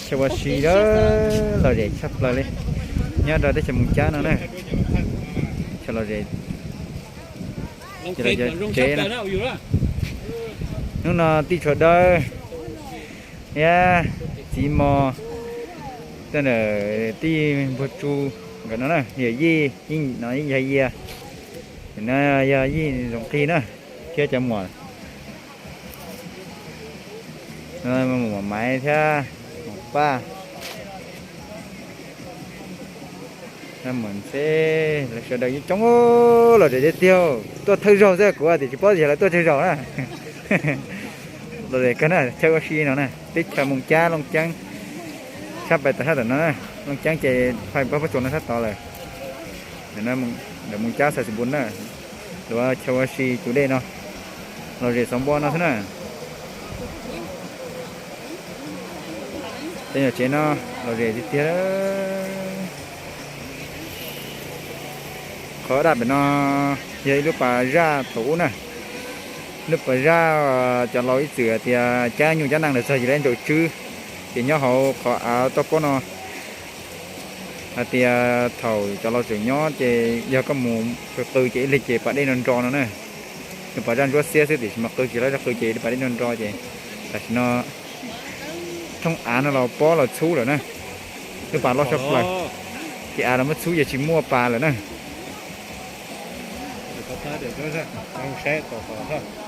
Chaw ua si lom zem tshaj plaws li, nyob rau teb chaws Moos Cab no na. Chaw lom zem, tsev na. Hnub no tij Tshuas Dawb thiab txiv Mos, tej ntawm tij Npuag Tsu nkawd no na, yawm yij no Yeej Yaj Yia, no yog Yeej Zoov Qig na, thiab cov muam Muam Maiv thiab Muam Paj. Sawv daws coob lom zem tiag tiag. Tuaj thawj zaug xwb, kuv tias tsis paub tias lawv tuaj thawj zaug na. Lom zem kawg na, chaw ua si no na, teb chaws Moos Cab Looj Ceeb, sab pais tom sab tom no na. Looj Ceeb ces pais pab pob tsuas no sab tod lawm. Ntawm Moos Cab Xais Xais Npus na, luag chaw ua si cuv dej no, lom zem xov npua no xwb na. Tej nyuag tsev no lom zem tiag tiag. Qhov daj pem no yog ib lub pas zaj thaum ub na. Lub pas zaj cov laus ib txwm hais tias cab nyuj cab nees los txog ces lawv nraum tswb, ces nyob hauv qhov av toj pob no. Hais tias thaum cov laus tseem nyob ces yog koj mus qw ces ib leeg ces pas dej nro nro no na. Nws pas zaj ntsuab xiab xwb tiam sis mas qw tsis tau qw ces pas dej nro nro ces tam sim no thooj av no los pob los txhub lawm na. Lub pas loj tshaj plaws, ces av los muab txhub ces tsis muaj pas lawm na. Saib tom tom